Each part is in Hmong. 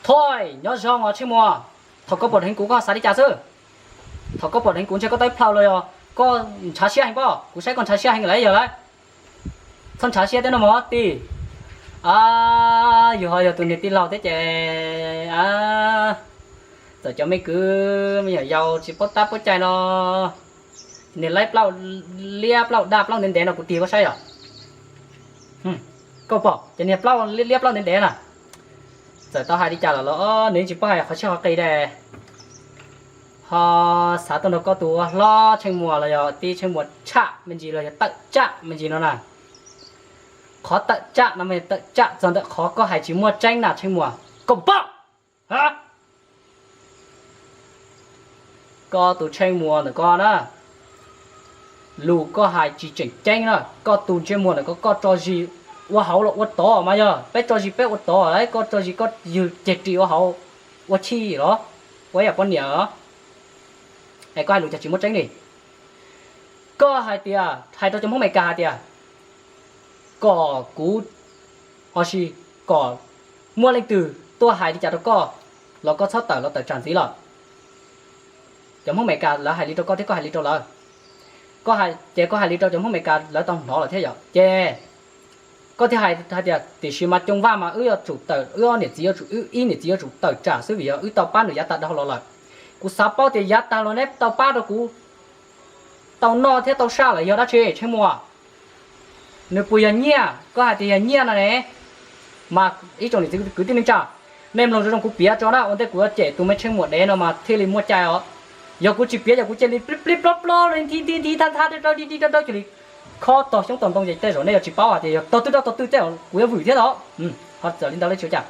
Thoj, nyob zoo os Tsheej Muas. Thaum koj pom dheev kuv koj xav li cas xwb? Thaum koj pom dheev kuv ntshe koj tau ib plhaw los yog koj ntshav siab heev pob? Kuv saib koj ntshav siab heev lawm yog lawm. Txhob ntshav siab thiab no mog tij. A, yus ho yog tus niag tij laug thiab ces, a, txawm cov me kwv me nyuam yaus tsis paub tab paub cai no, niag laib plaub liab plaub daj plaub ntev ntev no kuv tig koj saib yom. Koj pom cov niag plaub liab plaub ntev ntev na, txawm tau hais li cas los los nws tsis paub hais qhov txhia qhov qis dab. Ho xav tuaj nrog koj tus ua hlob Tsheej Muas los yog tij Tsheej Muas tshaj me ntsis los yog tawm tsam me ntsis no na. Qhov tawm tsam no mas tawm tsam txog ntawm qhov koj hais tsis muaj tseeb na Tsheej Muas, koj puas paub? Koj tus Tsheej Muas ntawm koj na, lus koj hais tsis tseem ceeb na. Koj tus Tsheej Muas ntawm koj, koj tso zis ua hauv los ua tod mas yog peb tso zis peb ua tod, koj tso zis koj ywg ceg ris ua hauv, ua chij los, ua ib yam poj niam os. Es koj hais lus cas tsis muaj tseeb li. Koj hais tias, hais rau cov Hmoob Amelikas hais tias kom kuv, ho sis kom muaj leej twg tuaj hais li cas rau koj los koj txhob tawm los tawm tsam ntxiv lawm. Cov Hmoob Amelikas lawv hais li rau koj thiab koj hais li rau lawv. Koj hais, ces koj hais li rau cov Hmoob Amelikas lawv tau hnov lawm thiab yom. Ces koj thiaj hais hais tias tiam sis mas Coo Vaj mas wb yuav tsum tawm, wb ob niam txiv yuav tsum, wb ib niam txiv yuav tsum tawm tsam xwb vim yog wb tau pab nws yav tag dhau los lawm. Kuv xav paub tias yav tag los neb tau pab rau kuv tau noj thiab tau saj lawm yog dab tsi Tsheej Muas? Nws puas yog nyiaj? Koj hais tias yog nyiaj no ne, mas ib tsoom niam txiv kwv tij neej tsa, nej mloog zoo zoo kuv piav tso na, ua ntej kuv yuav cem tus me Tsheej Muas dev no mas thiaj li muaj cai os. Yog kuv tsis piav yog kuv cia li plib plib plob plob li nthi nthi nthi thab thab dawb dawb dib dib dawb dawb cia li khob tog xyoob tog ntoo ces tej zaum nej yuav tsis paub hais tias yog tog twg rau tog twg tej kuv yuav vwm thiab os. Ho txawm li ntawd li tsis ua cas.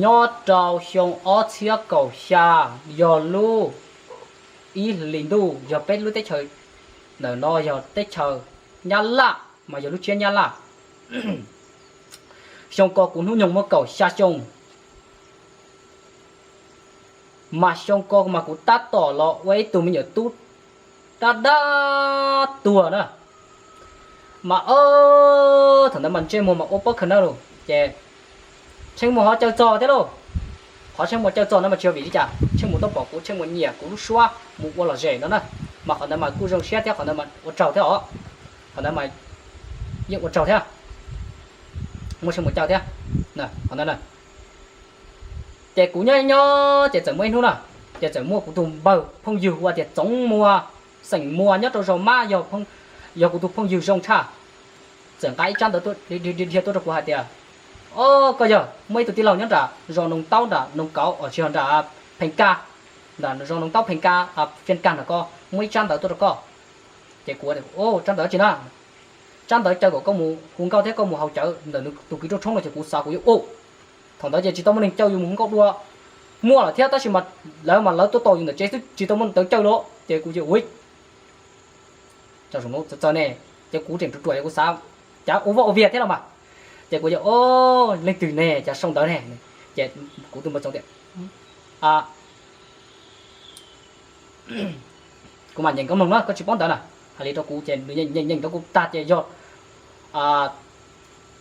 Nyob rau xyoo ob txhiab kaum xya, yog lub ib hlis ntuj, yog peb lub teb chaws ntawm no yog teb chaws Nyab Laj mas yog lub tsiab Nyab Laj. Xyoo ko kuv hnub nyoog muaj kaum xya xyoo, mas xyoo ko mas kuv tab tom los ua ib tug me nyuam tub dab dab tuag na. Mas thaum ntawd mas Tsheej Muas mas ua pob khaws nawb lauj ces Tsheej Muas ho caw txog thiab lauj. Qhov Tsheej Muas caw txog no mas tsis yog vim li cas, Tsheej Muas tuaj pom kuv, Tsheej Muas nyiam kuv lub suab mus ua lom zem no na. Mas qhov ntawd mas kuj zoo siab thiab qhov ntawd mas ua tsaug thiab os. Qhov ntawd mas yeej ua tsaug thiab, muaj Tsheej Muas caw thiab. Qhov ntawd na, ces kuv nyob nyob ces txawm muaj ib hnub na, ces txawm muaj kuv tus npawg phooj ywg hu ua tias Txoov Muas, xeem Muas nyob rau zos Mab, yog kuv tus phooj ywg zoo tshaj. Txawm nqa ib tsab ntawv dhia tuaj rau kuv hais tias, o, koj yog muaj ib tug tij laug nyob nram zos Noog Taub nram Noog Kauv, tsis yog nram Pheej Kaj, nram zos Noog Taub Pheej Kaj, Pheej Kaj nram ko muaj ib tsab ntawv tuaj rau koj. Ces kuv, o, tsab ntawv tsi na? Tsab ntawv caw kom koj mus hu nkauj thiab koj mus haus cawv ntawm tus kwv Rauj Tshoob no ces kuv xav kuv yuav, o, thaum ntawd ces tsis tau muaj neeg caw yus mus hu nkauj dua. Muaj lawm thiab tab sis mas lawv mas lawv tuaj tos yus ntawm tsev xwb tsis tau muaj ntawv caw los ces kuv ua txawv ne, ces kuv tseem ruam ruam kuv xav cas ua vaj ua viag thiab los mas. Ces kuv tias, o, leej twg ne cas sau ntawv ne? Ces kuv tus npawg Txoov tias, kuv mam nyeem koj mloog na, koj tsis paub ntawv na. Hais li rau kuv ces nws nyeem nyeem rau kuv tag ces yog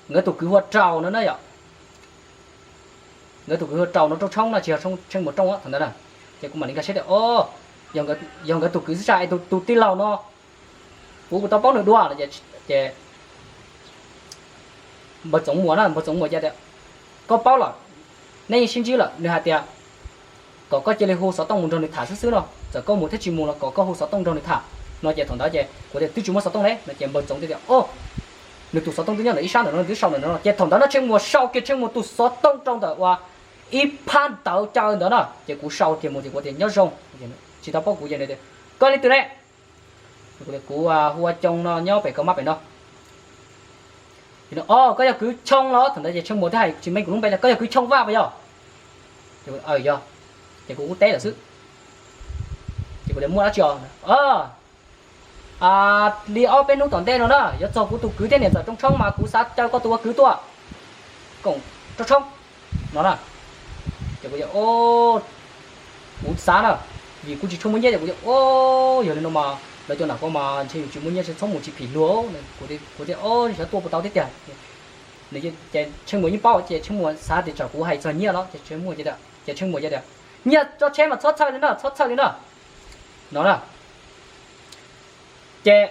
nkawd tus kwv hu ua Raus no na yom. Nkawd tus kwv hu ua Raus no, Rauj Tshoob no tsis yog Tsheej Muas Rooj thaum ntawd na. Ces kuv mam li nkag siab tias, o, yog nkawd tus kwv xwb tsa es tus tij laug no kuv kuv tau paub nws dua. Ces npawg Txoov Muas na, npawg Txoov Muas ces tias, koj paub lawm, neb yeej sib ntsib lawm, nws hais tias kom koj cia li hu xov tooj mus nrog nws tham xwb xwb no, txawm koj mus thiab tsis mus los kom koj hu xov tooj nrog nws tham no. Ces thaum ntawd ces kuv tias twb tsis muaj xov tooj ne no ces npawg Txoov tias, o, nws tus xov tooj twb nyob ntawm ib sab ntawm no, nws twb sau ntawm no. Ces thaum ntawd no Tsheej Muas sau kiag Tsheej Muas tus xov tooj rau ntawm ua ib phab ntawv caw ntawd na, ces kuv sau kiag mus ces kuv tias nyob zoo, tsis tau paub kuv ces, koj leej twg ne? Kuv hu ua Coo no nyob pem Kaus Mab pem no. O, koj yog kwv Choo los? Thaum ntawd ces Tsheej Muas twb hais tsis meej kuv lub npe tias koj yog kwv Choo Vaj puas yog? Yog. Ces kuv kuj teb lawm xwb. Ces kuv tias muaj dab tsi os? Li ob peb hnub tom ntej no na yuav txog kuv tus kwv thiab niam ntxawm Rooj Tshoob mas kuv xav caw koj tus ua kwv tuaj koom Rooj Tshoob no na. Ces kuv tias, kuv xav na, vim kuv tsis tshua muaj nyiaj ces kuv tias, o, yog li no mas lawv cov nram ko mas ntshe yus tsis muaj nyiaj tsis txhob mus tsis phim luag. Kuv tias, o, xyov tuaj puas tau thiab tiag. Ces Tsheej Muas yeej paub ces Tsheej Muas xav tias tsam kuv hais txog nyiaj no ces Tsheej Muas, ces Tsheej Muas tias, nyiaj tso tsheb mas txhob txhawj li na, txhob txhawj li na, no na. Ces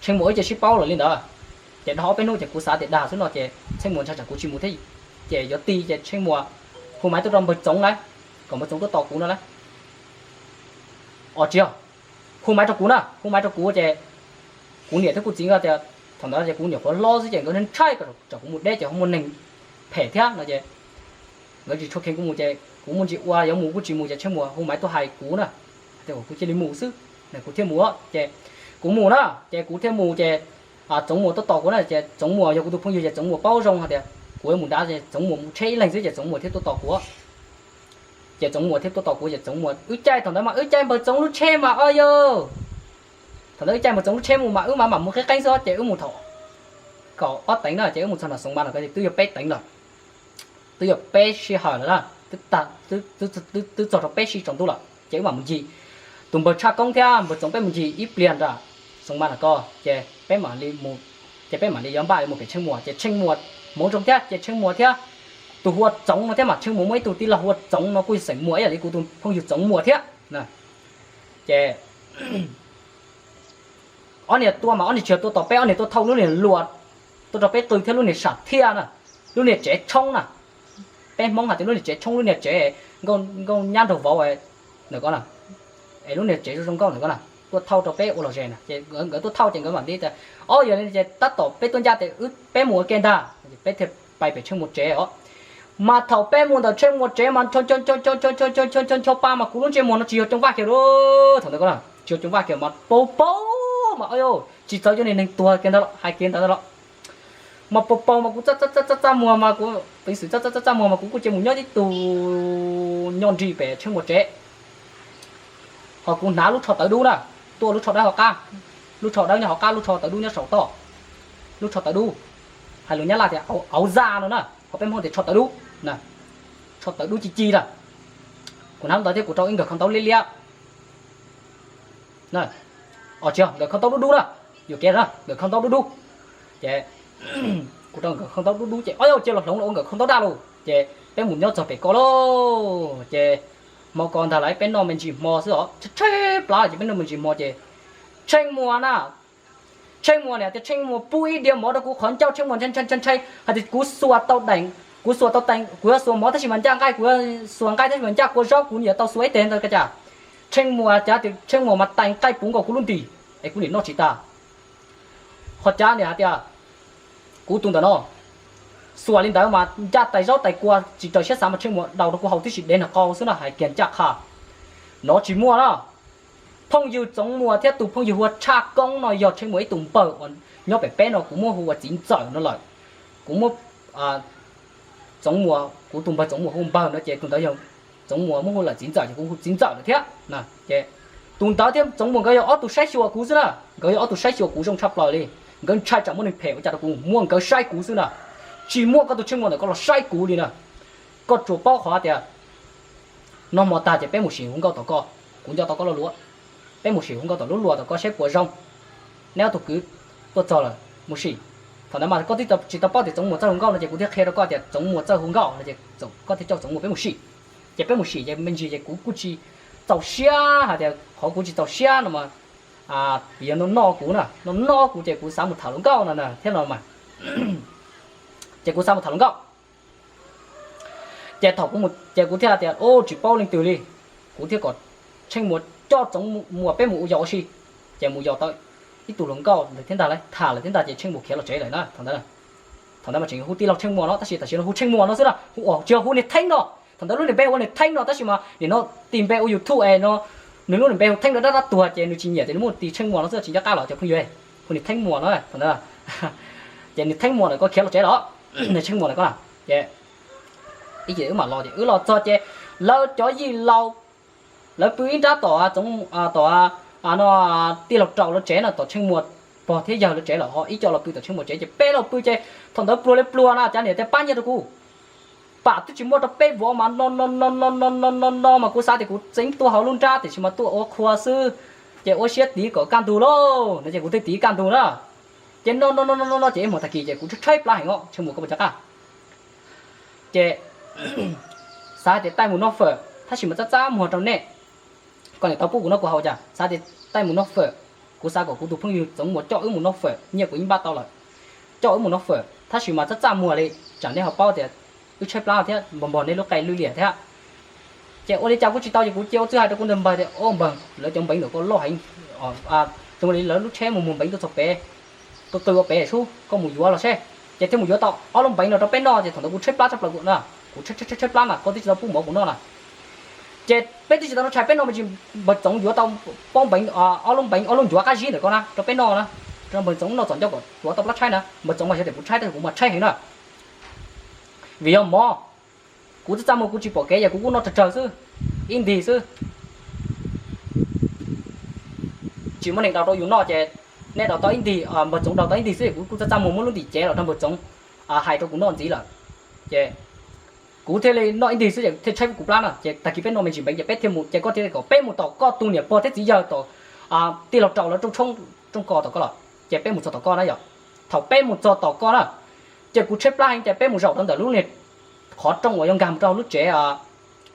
Tsheej Muas wb cia sib paub lawm li ntawd. Ces dhau ob peb hnub ces kuv xav tias dag xwb no ces Tsheej Muas ntshai tsam kuv tsis mus thiab, ces yuav ti ces Tsheej Muas hu maiv tuaj rau npawg Txoov lawm, kom npawg Txoov tuaj tos kuv no lawm. Os tsis yog, hu maiv rau kuv na, hu maiv rau kuv ces kuv niam thiab kuv txiv nkawd tias, thaum ntawd ces kuv nyuam qhuav hlob xwb ces nkawd ntshai tsam kuv mus deb ces ho muaj neeg phem thiab no ces nkawd tsis tshua kheev kuv mus ces kuv muaj ntsis ua yuav mus kuj tsis mus ces Tsheej Muas hu maiv tuaj hais kuv na, tias kuv cia li mus xwb, kuv thiaj mus ces kuv mus na, ces kuv thiaj mus ces Txoov Muas tuaj tos kuv na ces Txoov Muas yog kuv tus phooj ywg ces Txoov Muas paub zoo hais tias kuv yuav mus nrad ces Txoov Muas mus tsheb ib leeg xwb ces Txoov Muas thiaj tuaj tos kuv. Ces Txoov Muas thiaj tuaj tos kuv ces Txoov Muas, wb caij thaum ntawd mas wb caij npawg Txoov lub tsheb mas os yog, thaum ntawd wb caij npawg Txoov lub tsheb mus mas wb mam mam mus qeeb qeeb xwb ces wb mus thaum kaum ob teev na ces wb mus txog nram Xoov Mas no ces twb yuav peb teev lawm, twb yuav peb sij hawm lawm na, twb txog rau peb sij tsaus ntuj lawm ces wb mam mus ncig tus npawg Tshaj Koob thiab npawg Txoov peb mus ncig ib pliag nram Xoov Mas no ko ces peb mam li mus, ces peb mam li yuav npaj mus pem Tsheej Muas ces Tsheej Muas hmoov zoo thiab ces Tsheej Muas thiab tus hu ua Txoov no thiab mas Tsheej Muas muaj ib tug tij laug hu ua Txoov no kuj yog xeem Muas ib yam li kuv tus phooj ywg Txoov Muas thiab na. Ces ob niag tuaj mas ob niag tsis yog tuaj tos peb, ob niag tuaj thauj lub niag luas, tuaj rau peb qw thiab lub niag sam thiaj na, lub niag tsev tshoob na. Peb Hmoob hais tias lub niag tsev tshoob, lub niag tsev nkauj nyab nraug vauv ntawm ko na, es lub niag tsev zoo zoo nkauj ntawm ko na, tuaj thauj rau peb ua los ze na. Ces nkawd tuaj thauj ces nkawd mam li tias, ob yog li ces tab tom peb tuaj ncaj ces peb mus ua ke ntag, peb thiaj pais pem Tsheej Muas tsev os. Mas thaum peb mus ntawm Tsheej Muas tsev mas ncho ncho pa mas kuv lub ntsej muag no tsis yog Coo Vaj kiag lauj, thaum ntawd ko na tsis yog Coo Vaj kiag mas paug paug mas tsis txawv cov niag neeg tuag kiag ntawd los hais kiag ntawd los, mas paug paug mas kuv txaj txaj txaj muag mas kuv peev xwm txaj txaj txaj muag mas kuv kuj cia mus nyob ib tug nyob nrig pem Tsheej Muas tsev. Ho kuv hnav lub tsho tawv dub na, tuaj lub tsho dawb hauv qab, lub tsho dawb nyob hauv qab, lub tsho tawv dub nyob saum toj, lub tsho tawv dub, hais lus Nyab Laj tias auv zaj no na, ho peb Hmoob tias tsho tawv dub na, tsho tawv dub ci ci na. Kuv hnav ntawd thiab kuv rau ib nkawm khau ntaub liab liab, os tsis yog nkawm khau ntaub dub dub na, yuam kev na, nkawm khau ntaub dub dub. Ces kuv rau nkawm khau ntaub dub dub ces ob yau cia los hloov los ua nkawm khau ntaub daj lauj. Ces peb mus nyob txog pem ko lauj, ces hmo ko ntag lawm peb noj me ntsis hmo xwb os, tshaib plab ces peb noj me ntsis hmo ces Tsheej Muas na, Tsheej Muas niam tias Tsheej Muas pub ib diav mov rau kuv qhov ncauj, Tsheej Muas ntshai ntshai ntshai hais tias kuv xuas tau deem, kuv xuas tau teev, kuv yuav xuas mov tab sis mas ncaj nqaij, kuv yuav xuas nqaij tab sis mas ncaj kua zaub, kuv niam tau xuas ib teg ntawd ka cas. Tsheej Muas cav tias Tsheej Muas mas teev nqaij puv nkaus kuv lub ntim es kuv niam noj tsis tag. Ho cav niam hais tias kuv tus ntawm no xuas li ntawd mas ncaj tais zaub tais kua tsis raws siab xav mas Tsheej Muas daus rau kuv haus tib si dev nag qau xwb na, hais kiag ncaj qha. No tsis muaj na. Phooj ywg Txoov Muas thiab tus phooj ywg hu ua Tshaj Koob no yog Tsheej Muas ib tug npawg uas nyob pem peb no kuv muab hu ua txiv ntxawm no lawm. Kuv muab Txoov Muas, kuv tus npawg Txoov Muas hu npawg no ces tus ntawd yog Txoov Muas muab hu lawm txiv ntxawm ces kuv hu txiv ntxawm lawm thiab na. Ces tus ntawd thiab Txoov Muas nkawd yog ob tug saib xyuas kuv xwb na, nkawd yog ob tug saib xyuas kuv zoo tshaj plaws li. Nkawd ntshai tsam muaj neeg phem ua cas rau kuv, muaj nkawd saib kuv xwb na. Tsis muaj koj tus Tsheej Muas ntawm koj los saib kuv li na. Koj tsuas paub qhov tias noj hmo tag ces peb mus sim hu nkauj tom koj, kuv nco tau koj lo lus. Peb mus sim hu nkauj tom lub luas tom koj saib puas zoo. Neb ob tug kwv tuaj txog lawm mus sim. Thaum ntawd mas koj twb tsis tau paub tias Txoov Muas txawj hu nkauj no ces kuv thiaj qhia rau koj tias Txoov Muas txawj hu nkauj no ces koj thiaj coj Txoov Muas peb mus sim. Ces peb mus sim ces me ntsis ces kuv kuj tsis txaus siab hais tias qhov kuv tsis txaus siab no mas vim yog noj noj kuv na, noj noj kuv ces kuv xav mus tham hluas nkauj no na thiab no mas. Ces kuv xav mus tham hluas nkauj. Ces thaum kuv mus ces kuv thiaj tias, o, tsis paub leej twg li. Kuv thiaj kom Tsheej Muas coj Txoov Muas peb mus yos ua si. Ces mus yos tau ib tug hluas nkauj ntawd thiab ntag, lawv tham lawm thiab ntag ces Tsheej Muas khiav los tsev lawm na. Thaum ntawd mas tseem hu tij laug Tsheej Muas no tab sis tam sim no hu Tsheej Muas no xwb na, hu, tsis yog hu niag Theeb no. Thaum ntawd lub niag npe hu ua niag Theeb no tab sis mas nim no tis npe ua YouTube es no, nws lub niag npe hu Theeb no dab dab tuag ces nws tsis nyiam ces nws muab tis Tsheej Muas no xwb, tsis nco qab los cov phooj ywg. Hu niag Theeb Muas no thaum ntawd. Ces niag Theeb Muas ntawm ko khiav los tsev lawm, niag Tsheej Muas ntawm ko na. Ces ib ce wb mam los ces wb los txog ces lawv cov yij laus lawv pw ib nrab tom, tom no tij laug Raus lawv tsev no, tom Tsheej Muas pog thiab yawg lawv tsev lawm, ho ib co los pw tom Tsheej Muas tsev ces peb los pw ces thaum ntawd pluag li pluag na, cov niam thiaj pab nyiaj rau kuv. Pam twb tsis muaj rau peb vov mas no no no no no no no mas kuv xav tias kuv txeev tuaj hauv lub nrab tiam sis mas tuaj ua qhua xwb, ces ua siab tiv kom kaj ntug lauj no ces kuv thiaj tiv kaj ntug na. Ces noj noj noj noj noj ces ib hmos tag kis ces kuv tshaib tshaib plab heev os, Tsheej Muas koj puas cov qab. Ces xav tias taij mus noj fawm tab sis mas txaj txaj muag rau nej, koj niam tau pub kuv noj kuv haus cas, xav tias taij mus noj fawm. Kuv xav kom kuv tus phooj ywg Txoov Muas coj wb mus noj fawm, nyiaj kuv yeej npaj tau lawm, coj wb mus noj fawm tab sis mas txaj txaj muag li, tsam nej ho paub tias wb tshaib plab thiab npog npog nej lub qe lwj liam thiab. Ces ua li cas kuj tsis tau ces kuv cia ua txwj hais rau kuv tus npawg tias, o npawg, lawv cov npeev ntawm koj loj heev, zoo li lawv lub tsheb mus muag npeev tuaj txog pem, qw qw ua pem sub, koj mus yuav los seb. Ces thiaj mus yuav tau ob lub npeev no rau peb noj ces thaum ntawd kuv tshaib plab tshaj plaws na, kuv tshaib tshaib tshaib plab na, koj twb tsis tau pub mov kuv noj na. Ces peb twb tsis tau noj tshais, peb noj me ntsis, npawg Txoov yuav tau pob npeev, ob lub npeev ob lub ncuav qab zib ntawm koj na rau peb noj na, rau npawg Txoov noj txom ncauj kom tuav tau plab tshaib na. Npawg Txoov mas yog tias kuv tshaib tab sis kuv mas tshaib heev na, vim yog mov, kuv txaj txaj muag kuv tsis pom kev ces kuv kuj noj tsawg tsawg xwb, ib ntig xwb. Tsis muaj neeg daus rau yus noj ces nej daus tau ib ntig, npawg Txoov daus tau ib ntig xwb es kuv kuj txaj txaj muag muab lub ntim cev los rau npawg Txoov hais rau kuv noj ntxiv lawm. Ces kuv thiaj li noj ib ntig xwb ces thiaj tshaib kuv plab na. Ces tag kis peb noj me ntsis npeev ces peb thiaj mus, ces koj thiaj kom peb mus tom koj tus niam pog thiab txiv yawg tom tij laug Raus lawv rooj tshoob rooj kos tom koj los, ces peb mus txog tom koj na yom. Thaum peb mus txog tom koj na, ces kuv tshaib plab heev ces peb mus zaum rau ntawm lub niag qhov rooj uas yuav nkag mus rau lub tsev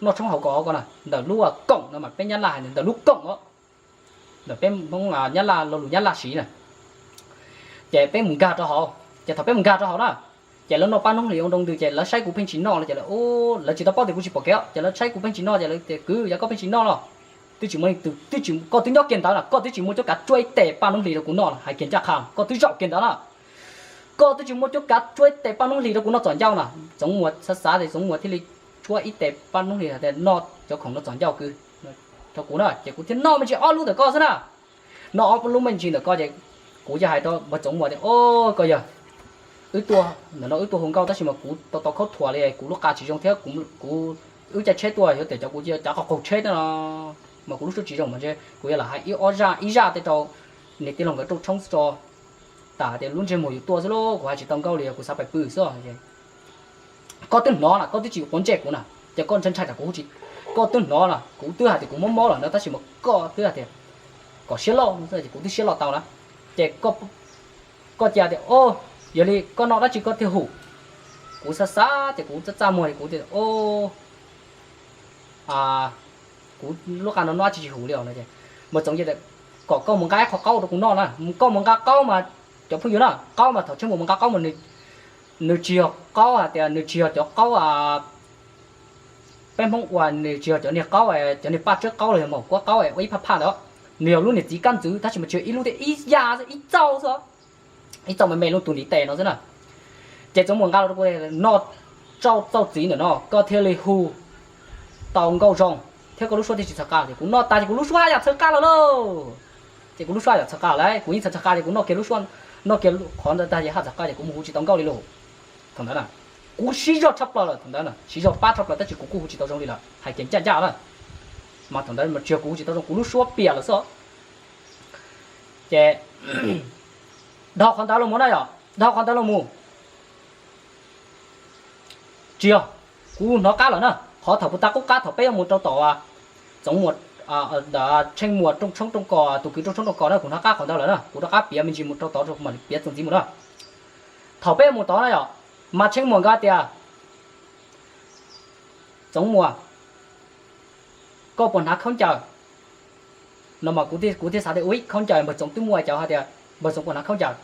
noj tshoob haus kos ko na, ntawm lub koom no mas peb Nyab Laj hais ntawm lub koom os, ntawm peb Hmoob Nyab Laj lo lus Nyab Laj siv na. Ces peb mus nkag rau hauv, ces thaum peb mus nkag rau hauv na, ces lawv noj paj noob hlis ua nroo ntws ces lawv saib kuv pheej tsis noj los ces lawv, lawv tsis tau paub tias kuv tsis pom kev ces lawv saib kuv pheej tsis noj ces lawv tias, kwv, yog koj pheej tsis noj los twb tsis muaj leej twg, twb tsis, koj twb nyob kiag ntawd na, koj twb tsis muaj cuab kav tsuab ib tes paj noob hlis rau kuv noj, hais kiag ncaj qha, koj twb zaum kiag ntawd na, koj twb tsis muaj cuab kav tsuab ib tes paj noob hlis rau kuv noj txom ncauj na. Txoov Muas xav xav ces Txoov Muas thiaj li tshuab ib tes paj noob hlis hais tias, noj cov khoom no txom ncauj kwv rau kuv na, ces kuv thiaj noj me ntsis ob lub ntawm koj xwb na. Noj ob lub me ntsis ntawm koj ces kuv cia hais rau npawg Txoov Muas tias, o, koj yawg, wb tuaj ntawm no wb tuaj hu nkauj tab sis mas kuv tau tau khaub thuas li, kuv lub qa tsis zoo thiab kuv, wb caij tsheb tuaj yuav tias cov kuv cia cav qaug qaug tsheb no mas kuv lub suab tsis zoo mas ntshe kuv yuav lam hais ib ob zaj ib zaj tej rau niam tij laug nkawd rooj tshoob tso, tas tias lub ntsej muag yus tuaj xwb lauj, kuv hais tsis tau nkauj li, kuv xav pais pw xwb. Koj twb hnov na, koj twb tsis quav ntsej kuv na, ces koj ntshai ntshai tsam kuv hu tsis, koj twb hnov na, kuv twb hais tias kuv mob mob lawm na tab sis mas koj twb hais tias kom siab loj, kuv twb siab loj tau na. Ces koj cia tias, o, yog li koj noj dab tsi koj thiaj hum? Kuv xav xav ces kuv txaj txaj muag kuv tias, o, kuv lub qa no noj dab tsi tsis hum li os no. Npawg Txoov tias, kom koj mus nqa ib qho qaub rau kuv noj na, koj mus nqa qaub mas, cov phooj ywg na, qaub mas thaum Tsheej Muas mus nqa qaub mas nws tsis yog qaub hais tias nws tsis yog cov qaub, peb Hmoob ua nws tsis yog cov niag qaub, cov niag paj tsawb qaub los yog maum kuab qaub ua ib phaj phaj ntawd, nws yog lub niag txiv kab ntxwv tab sis mas tsis yog ib lub thiab, ib yam xwb, ib txauj xwb, ib txauj me me lub tus ntiv tes no xwb na. Ces Txoov Muas nqa los rau kuv noj, txauj txauj txiv ntawm no koj thiaj li hu tau nkauj zoo thiab koj lub suab thiaj tsis txhaws qa. Ces kuv noj tas ces kuv lub suab haj yam txhaws qa lawm lauj. Ces kuv lub suab yam txhaws qa lawm, kuv yeej txhaws txhaws qa ces kuv noj kiag lub suab, noj kiag qhov ntawd tag ces haj txhaws qa ces kuv mus hu tsis tau nkauj li lauj. Thaum ntawd na, kuv siv zog tshaj plaws lawm, thaum ntawd na siv zog pab tshaj plaws tab sis kuv kuj hu tsis tau zoo li lawm, hais kiag ncaj ncaj na. Mas thaum ntawd mas tsis yog kuv hu tsis tau zoo, kuv lub suab piam lawm xwb. Ces dhau qhov ntawd los mus na yom, dhau qhov ntawd los mus, tsis yog, kuv hnov qab lawm na. Qhov thaum puag ta qub qab thaum peb yuav mus rau tom Txoov Muas, Tsheej Muas rooj tshoob rooj kos, tus kwv rooj tshoob rooj kos na, kuv hnov qab qhov ntawd lawm na, kuv rov qab piav me ntsis mus rau tod, mam li piav txuas ntxiv mus na. Thaum peb yuav mus tod na yom, mas Tsheej Muas nkawd tias, Txoov Muas, koj puas hnav khaub ncaws? No mas kuv thiaj xav tias, ui, khaub ncaws, npawg Txoov twb muaj cov hais tias npawg Txoov puas hnav khaub ncaws.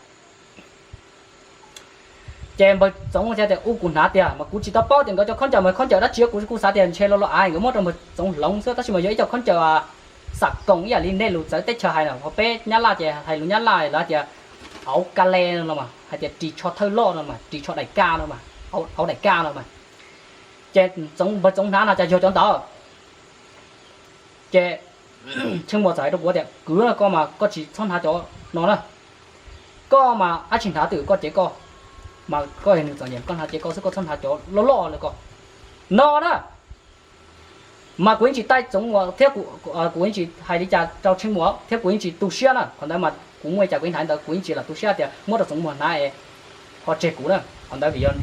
Ces npawg Txoov thiaj tias, u, kuv hnav tiag, mas kuv tsis tau paub tias nkawd cov khaub ncaws mas khaub ncaws dab tsi, kuv kuj xav tias ntshe los los av nkawd muab rau npawg Txoov hloov xwb, tab sis mas yog ib co khaub ncaws xam koos ib yam li nej lus txawv teb chaws hais na, ho peb Nyab Laj ces hais lus Nyab Laj lawv hais tias auv ka le no mas, hais tias ris tsho thawj loj no mas, ris tsho daim ka no mas, auv daim ka no mas. Ces npawg Txoov hnav no cas yog cov ntawd. Ces Tsheej Muas txawm hais rau kuv tias, kwv, koj mas koj tsis txhob hnav cov no na, koj mas dab tsi hnav twm koj cev koj, mas koj yog neeg txom nyem koj hnav cev koj xwb, koj txhob hnav cov loj loj li ko no na. Mas kuv yeej tsis taij Txoov Muas thiab, kuv yeej tsis hais li cas rau Tsheej Muas thiab kuv yeej tsis tu siab na. Qhov ntawd mas kuv muaj li cas kuv yeej hnav ntawd, kuv yeej tsis lam tu siab tias muab rau Txoov Muas hnav es ho tseg kuv na. Qhov ntawd vim yog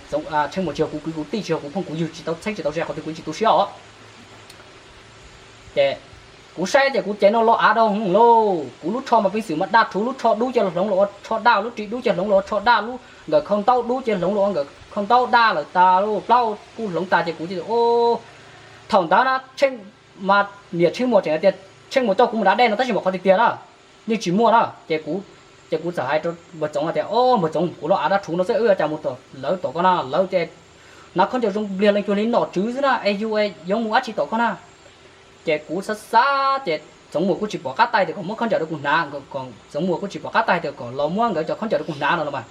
Tsheej Muas tsis yog kuv kwv kuv tij, tsis yog kuv phooj kuv ywg, tsis tau txheeb tsis tau ze, qhov twg kuv yeej tsis tu siab os. Ces Kuv saib ces kuv cev no lo av dau hwv lauj. Kuv lub tsho mas peev xwm mas daj rhuv, lub tsho dub ces hloov los ua tsho daj, lub ris dub ces hloov los ua tsho daj, lub nkawm khau ntaub dub ces hloov los ua nkawm khau ntaub daj lawm tas lauj, plaub kuj hloov tas ces kuv, thaum ntawd na, Tsheej, mas niam Tsheej Muas tseem hais tias Tsheej Muas coj kuv mus da dej no tab sis mas qhov tiag tiag na, yeej tsis muaj na. Ces kuv, ces kuv txawm hais rau npawg Txoov hais tias, o npawg Txoov, kuv lo av daj rhuv no xwb, wb ua cas mus tom lawv tom ko na, lawv ces hnav khaub ncaws zoo npliag leej cuag li nom tswv xwb na, es yus es yuav mus dab tsi tom ko na. Ces kuv xav xav ces Txoov Muas kuj tsis pom qab taij tias kom muab khaub ncaws rau kuv hnav, Txoov Muas kuj tsis pom qab taij tias kom los muab nkawd cov khaub ncaws rau kuv hnav no los mas.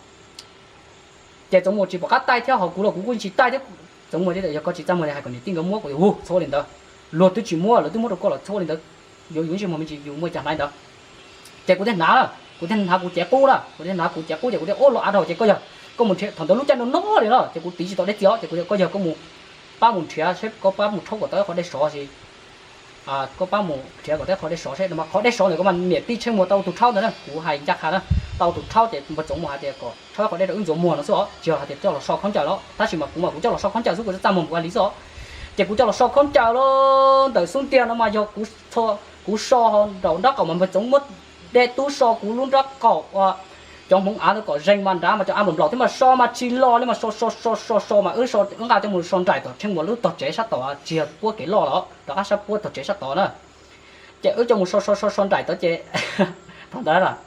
Ces Txoov Muas tsis pom qab taij thiab ho kuv los kuv kuj tsis taij thiab. Txoov Muas tias yog koj tsis txaj muag hais kom niam tij nkawd muab kuv, hu txhob ua li ntawd, luag twb tsis muab, lawv twb muab rau koj los txhob ua li ntawd, yuav yus ib ntsis muag me ntsis yus muaj cas hnaiv ntawd. Ces kuv thiaj hnav, kuv thiaj hnav kuv cev qub na, kuv thiaj hnav kuv cev qub ces kuv thiaj ua lo av rau ces koj yog, koj mus nrhiav, thaum ntawd lub caij no no li no ces kuv tiv tsis tau dej txias ces kuv tias koj yog koj mus, pab mus nrhiav seb koj pab mus rhaub kom tau ib qho dej sov si, koj pab mus nrhiav kom tau ib qho dej sov seb no mas qhov dej sov ntawm ko mas niam tij Tsheej Muas tau tus rhaub ntawd na, kuv hais ncaj qha na, tau tus rhaub ces npawg Txoov Muas hais tias kom rhaub ib qho dej rau wb ntxuav muag no xwb os, tsis yog hais tias coj los so khaub ncaws los, tab sis mas kuv mas kuv coj los so khaub ncaws xwb, kuv txaj muag ua li xwb os. Ces kuv coj los so khaub ncaws los ntawm xub ntiag no mas yog kuv, kuv so nraum nraub qaum mas npawg Txoov muab dej tub so kuv lub nraub qaum ua cov hmoov av ntawd kom zeeg mas nrad mas cov av nplaum nplaum thiab mas so mas tsis los li mas so so so so so mas wb so wb nqa coj mus so nraim tom Tsheej Muas lub tog tsev sab tod, tsis yog puab kev loj los rov qab sab puab tog tsev sab tod na. Ces wb coj mus so so so so nraim tod ces thaum ntawd na,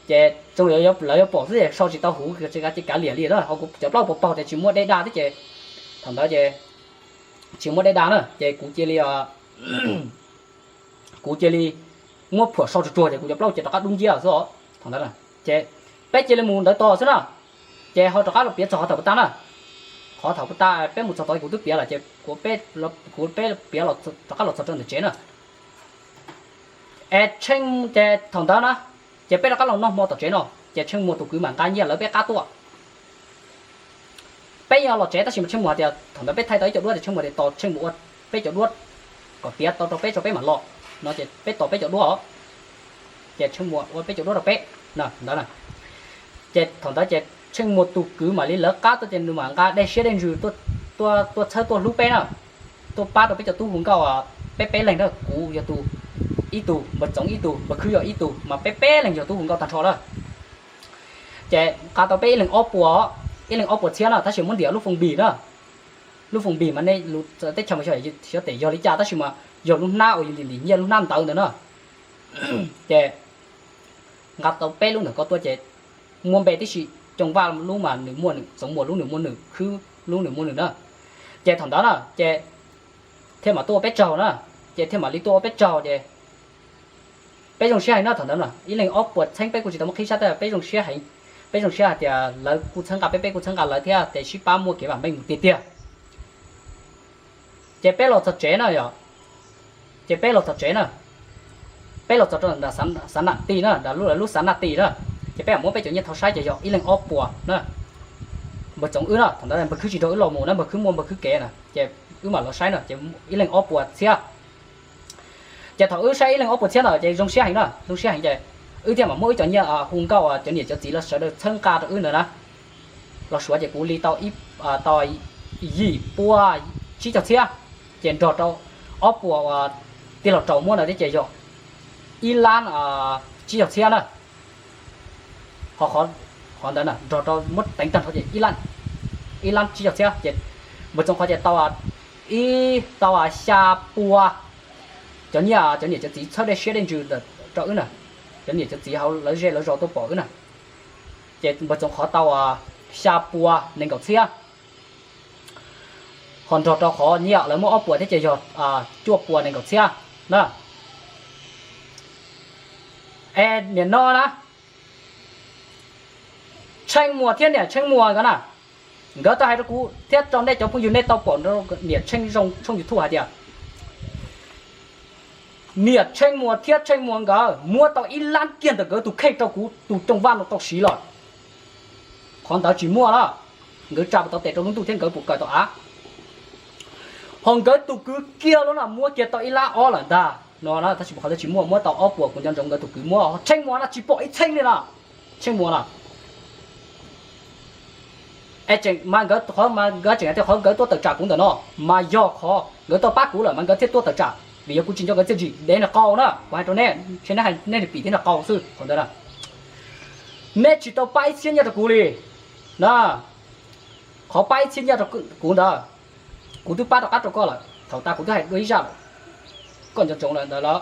ces tsuas lawv yuav pom xwb es so tsis tau huv, tsis kav liam li na, ho kuv cov plaub puas paug tias tsis muaj dej da thiab ces thaum ntawd ces tsis muaj dej da na ces kuv cia li, kuv cia li muab phuam so tsuag tsuag ces kuv cov plaub ces rov qab dub nciab xwb os thaum ntawd. Ces peb cia li mus ntawd tos xwb na, ces ho rov qab los piav txog qhov thaum puas tag na. Qhov thaum puas tag peb mus txog tod kuv twb piav lawm ces kuv, kuv peb piav rov qab los txog rau ntawm tsev na. Es Tsheej, ces thaum ntawd na, ces peb rov qab los noj hmo tom tsev no ces Tsheej Muas tus kwv mam nqa nyiaj lawv peb qab tuaj. Peb yeej los tsev tab sis mas Tsheej Muas hais tias thaum ntawd peb thaij tau ib co duab ces Tsheej Muas tias tos Tsheej Muas ua peb co duab kom tiav tau rau peb tso peb mam los no ces peb tos peb co duab os. Ces Tsheej Muas ua peb co duab rau peb ntawd na. Ces thaum ntawd ces Tsheej Muas tus kwv mam li lawv qab tuaj ces nws mam nqa dej siab dej ntsws tuaj txhawb tuaj hlub peb na, tuaj pab rau peb cov tub hu nkauj peb peb leeg na, kuv yog tus ib tug, npawg Txoov ib tug, npawg Khwb yog ib tug mas peb peb leeg yog tub hu nkauj tag nrho lawm. Ces nqa tau peb ib leeg ob puas, ib leeg ob puas txhiab na tab sis muab ntiam lub foos npis na. Lub foos npis mas nej teb chaws mas xyov tes yog li cas tab sis mas yog lub hnab uas yus ntim ntim nyiaj lub hnab ntawd ntawd na. Ces nqa tau peb lub ntawm ko tuaj ces muaj npe tib si, Cooj Vaj lub mas nws muaj nws, Txoov Muas lub nws muaj nws, Khwb lub nws muaj nws na. Ces thaum ntawd na ces thiaj mam tuaj ua peb tsaug na, ces thiaj mam li tuaj ua peb tsaug ces peb zoo siab heev na thaum ntawd na, ib leeg ob puas txheeb peb kuj tsis tau muaj qhib sab tab peb zoo siab heev. Peb zoo siab hais tias lawv kuj txhawb nqa peb, peb kuj txhawb nqa lawv thiab ces sib pab muaj kev vam meej mus tiag tiag. Ces peb los txog tsev na yom, ces peb los txog tsev na, peb los txog rau nram Xav Nam Tis na, nram lub, lub Xav Nam Tis na, ces peb mam muab peb cov nyiaj thau saib ces yog ib leeg ob puas na. Npawg Txoov wb na, thaum ntawd npawg Khwb tsis nrog wb los mus na, npawg Khwb muaj npawg Khwb kev na, ces wb mam los saib na, ces ib leeg ob puas txhiab. Ces thaum wb saib ib leeg ob puas txhiab ntawd ces zoo siab heev na, zoo siab heev ces wb thiaj mam muab wb cov nyiaj hu nkauj cov niam cov txiv los sawv daws txhawb nqa rau wb ntawd na. Los suav ces kuv li tau, tau yim pua tsib caug txhiab, ces nrog rau ob puas uas tij laug Raus muab ntawd thiab ces yog ib lab tsib caug txhiab na. Ho qhov ntawd na nrog rau muab teev tag nrho ces ib lab tsib caug txhiab ces npawg Txoov qhov ces tau, ib tau xya pua cov nyiaj cov niam cov txiv txhawb dej siab dej ntsws rau wb na, cov niam cov txiv hauv lawv zej lawv zos tuaj pom wb na. Ces npawg Txoov qhov tau xya pua nees nkaum txhiab. Ho nrog rau qhov nyiaj lawv muab ob puas thiab ces yog cuaj pua nees nkaum txhiab na. Es nim no na, Tsheej Muas thiab niam Tsheej Muas nkawd na, nkawd tau hais rau kuv thiab rau nej cov phooj ywg nej tau pom niam Tsheej Zoo tshooj YouTube hais tias niam Tsheej Muas thiab Tsheej Muas nkawd muab tau ib lab kiag ntawm nkawd tus kheej rau kuv tus Cooj Vaj no tau siv lawm. Qhov ntawd tsis muaj na, nkawd tsa puas tau tes rau lub ntuj thiab nkawd puas kawm tau av. Ho nkawd tus kwv kiag los na muab kiag tau ib lab ob lawm ntag no na, tab sis qhov ntawd tsis muaj, muab tau ob puas kuv nco ntsoov nkawd tus kwv muab, Tsheej Muas no tsis pom ib txheeb li na. Tsheej Muas na, es tseem mas nkawd qhov mas nkawd tseem hais tias qhov nkawd tuaj tawm tsam kuv ntawm no mas yog qhov nkawd tuaj pab kuv lawm mas nkawd thiaj tuaj tawm tsam. Vim yog kuv tsis nco nkawd txiaj ntsig, dev nws qau na, kuv hais rau neb, ntshe neb hais neb pim thiab nws qau xwb qhov ntawd na. Neb tsis tau pab ib txhiab nyiaj rau kuv li na. Qhov pab ib txhiab nyiaj rau kuv ntawd, kuv twb pab rov qab rau koj lawm, thaum tas kuv twb hais dua ib zaj lawm, koj nco ntsoov lawm ntawd los.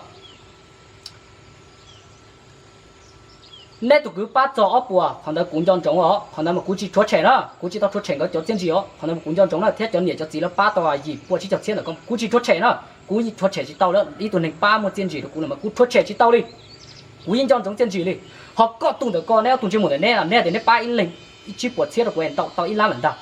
Neb tus kwv pab txog ob puas, qhov ntawd kuv nco ntsoov os, qhov ntawd mas kuv tsis rhuav tshem na, kuv tsis tau rhuav tshem nkawd cov txiaj ntsig os, qhov ntawd mas kuv nco ntsoov na, thiab cov niam cov txiv lawv pab tau yim puas tsib caug txhiab ntawm ko kuv tsis rhuav tshem na, kuv rhuav tshem tsis tau li. Ib tug neeg pab muaj txiaj ntsig rau kuv lawm mas kuv rhuav tshem tsis tau li. Kuv yeej nco ntsoov txiaj ntsig li. Ho koj tus ntawm ko, neb ob tug ntsej muag ntawm neb, neb tias neb pab ib leeg ib tsib puas txhiab rau kuv es ntau tau ib lab lawm ntag.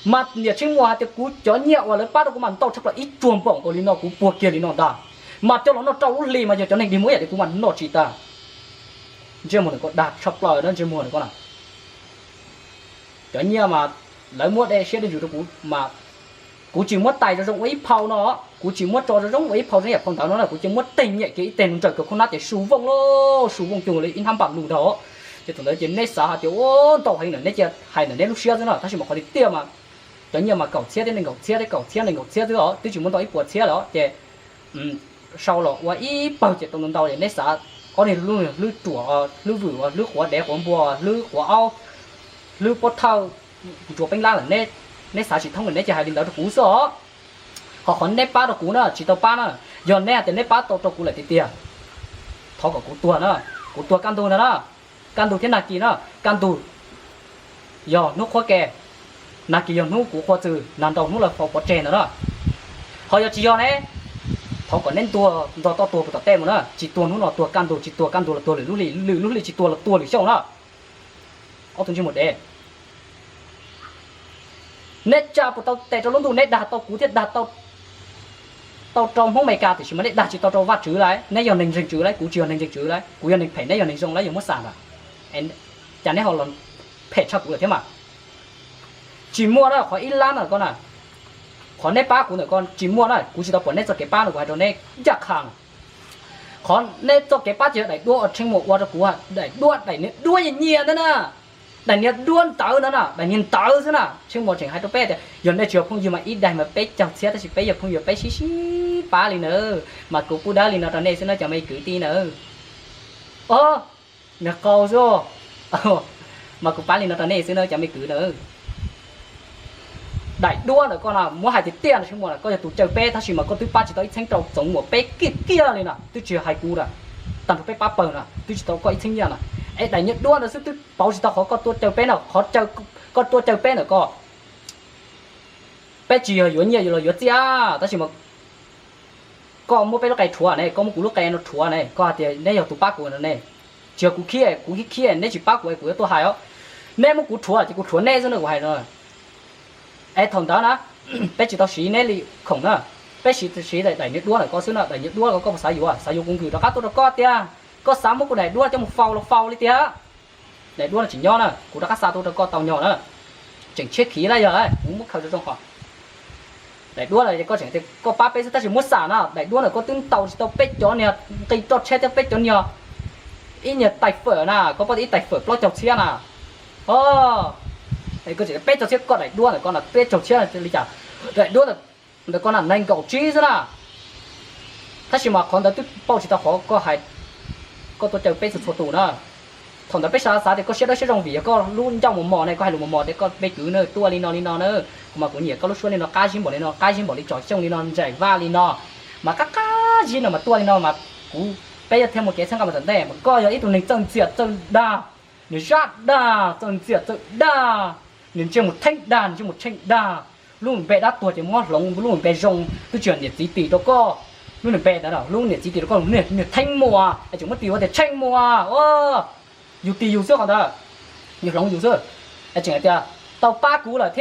Mas niam Tsheej Muas hais tias kuv cov nyiaj uas lawv pab rau kuv mas ntau tshaj plaws ib tsuag npaum nkaus li no, kuv puag kiag li no ntag. Mas coj los noj rau lub hli mas yog cov neeg dig muag ib yam li kuv mas noj tsis tag. Ntsej muag ntawm ko dag tshaj plaws na, ntsej muag ntawm ko na. Cov nyiaj mas lawv muab dej siab dej ntsws rau kuv mas kuv tsis muab tais zoo zoo ua ib phau no, kuv tsis muab tso zoo zoo ua ib phau zoo yam phau ntawv no na, kuv cia muab tej nyem kiag ib teg nraws kiag khub hnab ces su vooj lauj, su vooj cuag li ib hnab npam lug ntag. Ces thaum ntawd ces neb xav hais tias ua ntau heev lawm, neb cia hais ntawm neb lub siab xwb no, tab sis mas qhov tiag tiag mas cov nyiaj mas kaum txhiab thiab nees nkaum txhiab thiab kaum txhiab nees nkaum txhiab xwb os, twb tsis muaj ntau ib puas txhiab lawm ces sau los ua ib pawg ces tau ntau ntau ces neb xav ob niag lub, hlwb ruam, hlwb vwm, hlwb quav dev quav npua, hlwb quav aub, hlwb pob thawj, kuv tsuas peeb lab lawm, neb xav tsis thoob lawm neb cia hais li ntawd rau kuv xwb os. Ho qhov neb pab rau kuv na tsis tau pab na, yog neb hais tias neb pab tau rau kuv lawm tiag tiag, thov kom kuv tuag na, kuv tuag kaj ntug ntag na. Kaj ntug thiab nag kis na, kaj ntug yog hnub qhuab ke, nag kis yog hnub kuv qhua txws, nag nrau hnub lawv faus pov tseg ntawd na. Ho yog tsis yog ne, thov kom neb ntuag ntog toj tuag puag tom tej mus na, tsis tuag hnub no tuag kaj ntug, tsis tuag kaj ntug los tuag lwm lub hli, lwm lub hli tsis tuag los tuag lwm xyoo na. Ob tug ntsej muag dev, neb tsa puas tau tes rau lub ntuj, neb dag tau kuv thiab dag tau rau Hmoob Amelikas, tiam sis mas neb dag tsis tau rau Vajtswv lauj. Neb yog neeg ntseeg Tswv lauj, kuv tsis yog neeg ntseeg Tswv lauj, kuv yog neeg phem, neb yog neeg zoo lauj, yog muab xam ntag. Cas neb ho los phem tshaj kuv lawm thiab mas. Tsis muaj na, qhov ib lab ntawm ko na, qhov neb pab kuv ntawm ko tsis muaj na, kuv tsis tau pom neb txoj kev pab no, kuv hais rau neb ncaj qha. Qhov neb txoj kev pab ces yog daim duab uas Tsheej Muas ua rau kuv, daim duab, daim niag duab nyiaj nyiaj ntawd na, daim niag duab ntawv ntawd na, daim niag ntawv xwb na. Tsheej Muas tseem hais rau peb tias yog nej tsis yog phooj ywg mas ib daim mas peb caug txhiab, tab sis peb yog phooj ywg peb sib sib pab li nawb, mas kuv pub dawb li no rau nej xwb nawb cov me kwv tij nawb. Os, niag qau xwb, mas kuv pab li no rau nej xwb nawb cov me kwv nawb. Daim duab ntawm ko na muab hais tiag tiag no Tsheej Muas na, koj yog tus caw peb tab sis mas koj twb pab tsis tau ib txheeb rau Txoov Muas peb kiag kiag li na, twb tsis hais kuv na, tag nrho peb pab pawg na twb tsis tau koj ib txheeb nyiaj na. Es daim niag duab ntawd xwb twb pauv tsis tau qhov koj tuaj caw peb na, qhov koj tuaj caw peb ntawm ko, peb tsis yog yuav nyiaj los yuav txiaj, tab sis mas koj muab peb lub qe rhuav ne, koj muab kuv lub qe no rhuav ne, koj hais tias neb yog tus pab kuv no ne. Tsis yog kuv khiav, kuv khiav khiav neb tsis pab kuv es kuv yuav tuaj hais os. Neb muab kuv rhuav ces kuv rhuav neb xwb no, kuv hais no. Es thaum ntawd na, peb tsis tau siv neb li khoom na, peb siv, siv daim niag duab ntawm ko xwb no, daim niag duab ko koj puas xav yuav, xav yuav kuv nkwm rov qab tuaj rau koj tiag, koj xav muab kuv daim duab coj mus faus los faus li tiag. Daim duab no tseem nyob na, kuv rov qab xa tuaj rau koj tau nyo na. Tseem tshiab khiv lawm yog kuv muab khaws zoo zoo qhov. Daim duab no koj tseem tias koj pab peb xwb tab sis muab xam na, daim duab ntawm koj twb ntaus tsis tau peb cov niag nqi roj tsheb thiab peb cov niag, ib niag tais fawm na, koj paub tias ib tais fawm plaub caug txhiab na. Os, koj tseem peb caug txhiab koj daim duab ntawm ko na peb caug txhiab li cas? Daim duab ntawm ko na nees nkaum tsib xwb na. Tab sis mas qhov ntawd twb pauj tsis tau qhov koj hais, koj tuaj caw peb txhua txhua tus na. Thaum ntawd peb xav xav tias koj siab dawb siab zoo vim yog koj lub ncauj mos mos ne, koj hais lus mos mos tias koj me kwv na tuaj li no li no na, kuv mas kuv nyiam koj lub suab li no, qab zib npaum li no, qab zib npaum li tsom xyooj li no, ntsais vaj li no, mas qab qab zib no mas tuaj li no mas kuv, peb yuav thiaj muaj kev txhawb nqa mus tom ntej. Mas koj yog ib tug neeg txawj ntxias txawj dag, nws zaj dag, txawj ntxias txawj dag, nws ntsej muag theeb dag, nws ntsej muag tsheej dag. Lub npe dab tuag ces muab hloov lub npe zoo, twb tsis yog niam txiv tis rau koj. Lub npe ntawd, lub niam txiv tis rau koj, niag Theeb Muas es tseem muab tis ua tias Tsheej Muas. Yus tis yus xwb qhov ntawd, yus hloov yus xwb. Es tseem hais tias tau pab kuv lawm thiab.